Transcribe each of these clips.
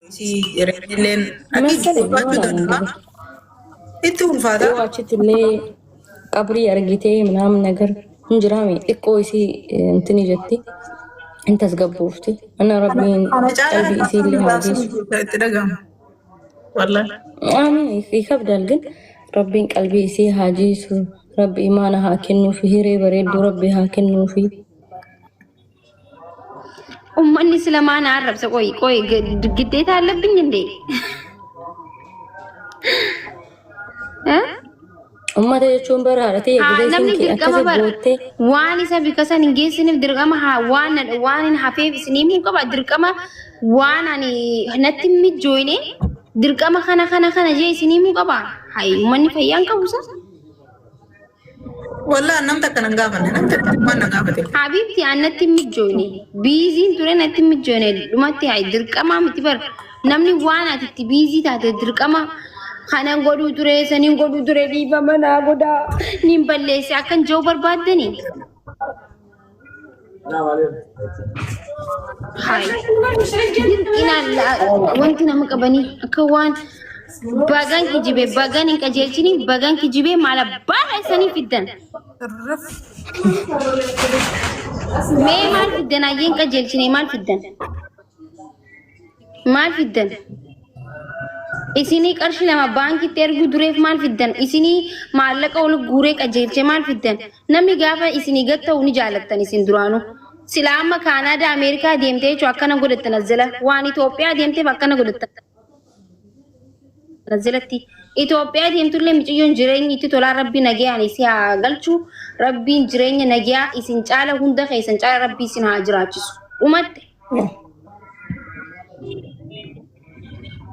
Isii jireenyilleen akki Masalan ulfaachuu wala danda'a. እንግዲህ Itti ulfaata. yoo achitti illee qabrii argitee ምናምን ነገር hin jiraame xiqqoo isii intini jetti hin tasgabboofti እና rabbiin Kana caalaa qalbii isii illee haa geessu. itti dhaga'ama. Wallahi. Amiin ይከብዳል ግን rabbiin qalbii isii haa geessu rabbi imaana haa kennuufi hiree bareedduu rabbi haa kennuufi. Uummanni ስለማን arrabsa? ቆይ ቆይ ግዴታ አለብኝ እንዴ? እ? Ummata jechuun bara haadha tiyya Haa, gizee namni isiin kee dirqama akkasi bara goottee waan isa bika san hin geessiniif dirqama haa waan waan hin hafeef isinii himuu qaba dirqama waan ani natti hin mijjooyne dirqama kana kana kana jee isinii himuu qaba. Hayi uummanni fayyaa hin qabu sa. Wallahi nam takka nan gaafanne nam takka waan na gaafate. Habiibti an natti hin mijjooyne biiziin ture natti hin mijjooyne dhumatti hayi dirqamaa miti bar namni waan ati itti biizii taate dirqama kanan godhuu ture saniin godhuu ture dhiifama naa godhaa niin balleesse akkan jiru barbaaddanii. Hayi dirqinaan wanti nama qabanii akka waan bagan kijibee bagan hin qajeelchini bagan kijibee maal abbaa isanii fiddan. Mee maal fiddan ayyeen qajeelchine maal fiddan? Maal fiddan? Isinii qarshii lama baankitti erguu dureef maal fiddan? Isinii maallaqa ol guuree qajeelche maal fiddan? Namni gaafa isinii gad ta'u ni jaalattan isin duraanuu. Sila amma Kaanaadaa Ameerikaa deemtee jechuun akkana godhattan as jala. Waan Itoophiyaa deemteef akkana godhattan as jalatti. Itoophiyaa deemtullee miciyyoon jireenyi itti tolaa rabbi nagayaan isii haa galchu. Rabbiin jireenya nagayaa isin caala hunda keessan caala rabbi isin haa jiraachisu. Dhumatte.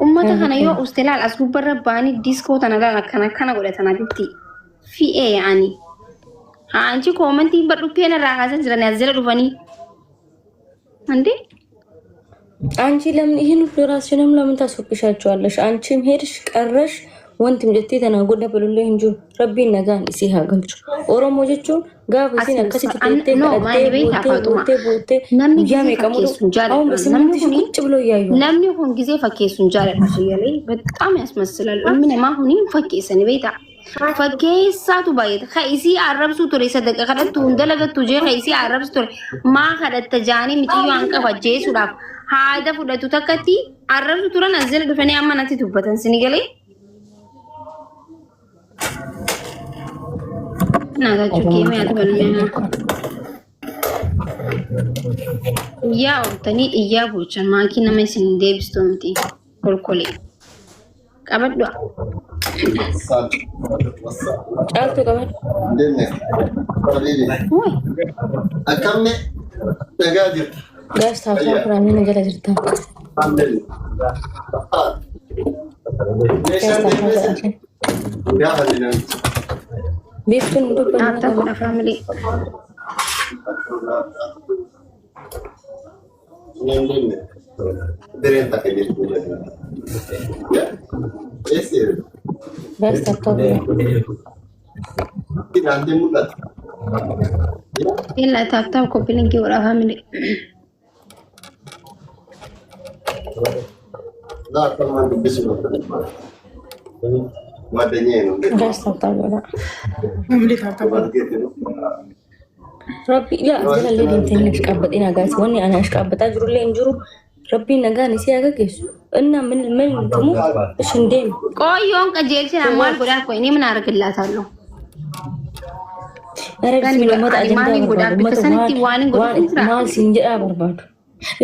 Ummata kana yoo uste laal as gubbarra ba'anii diiskoo tana laal akkana akkana godhatan asitti fi'ee yaa'anii. Haa anchi koomantii badhukkeen irraa kaasan jiranii as jala dhufanii. እንዴ አንቺ ለምን ይህን ሁሉ ራስሽንም ለምን ታስወቅሻቸዋለሽ? አንቺም ሄድሽ ቀረሽ wanti jettee tanaa godha balullee hin jiru. Rabbiin nagaan isii haa galchu. Oromoo jechuun gaafa isiin akkasitti teettee No, kadhattee maali beektaa boottee Faaxuma? boottee boottee Namni guyyaa gisee meeqa mulu fakkeessu hin አሁን jaaladhu. Namni በስምንት ሺህ kuni ቁጭ ብሎ እያዩ ነው። namni kun gisee fakkeessu hin jaaladhu siyyalee በጣም ያስመስላል. Ilmi namaa kuni fakkeessani beektaa? Fakkeessaatu baay'ata. Ka isii arrabsuu ture sadaqa kadhattu hin dalagattu jee ka isii arrabsu ture maa kadhatta jaanii miciyyoo hanqafa jeesuudhaaf haada fudhatu takkatti arrabsu turan as jala dhufanii amma natti dubbatan sini galee. Nagaa keemee albalmee iyyaa ooltanii iyyaa bulchan maakii nama isin deebistu miti kolkolee qabadhu. Caaltuu qabadhu. Wuy Akkamni nagaa jirta? Gaas taaftaa firaamina jala jirta. Gaas Meeshaan taaftaa deemee jedhashin. gaafa namichi. Biiftuun hin dubbanne taaftaa qaba. godha faamilii. Bireen takka jirtu. Eessi Gaas taaftaa godha. daandii mul'ata. Illa taaftaa koppilinkii godha faamilii. Laa akkanumaan dubbisu. ጓደኛዬ ነው። Gaas taaftaa godha. Family taaptaa godha. Rabbi ilaa as jalallee deemtee hin ashqaabbaxin agaas wanni ani ashqaabbaxaa jirullee hin jiru. Rabbiin nagaan isii haa gaggeessu. Innaa ምን ምን ትሙት እሺ እንዴም Qoyyoon qajeelchina maal godhaa qoy inni mana argillaatallu. ኧረ bismillah ummata Ani ajandaa maaliin godhaa barbaadu bika ummata sanitti waan waan hin waan godhatin jira. maal siin jedhaa barbaadu.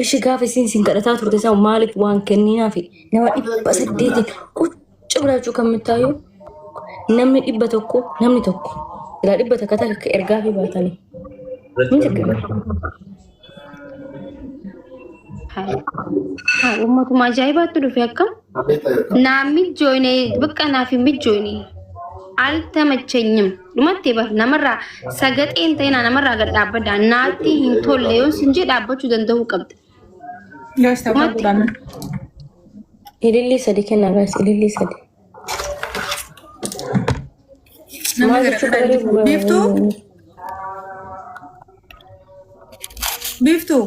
Ishi gaafa isiin siin kadhataa turte san maaliif waan kenninaafi nama 800 ቁጭ ብላችሁ ከምታዩ namni 100 namni tokko silaa 100 takka ergaa fi baatanii ምን ችግር አለው? Haa uummatuma ajaa'ibaatti dhufe akkam. Naa mijoone bakka naaf hin mijoone. አልተመቸኝም dhumatti bar namarraa sagaxeen ta'inaa namarraa gad dhaabbadha naatti hin tolle yoo sin jee dhaabbachuu danda'uu qabda. Gaas taaptaa Dhumatti godhaa. Ilillii sadi kennaa gaas ilillii sadi. Namni Maal gara jechuu gara qabanii Biiftuu? Biiftuu?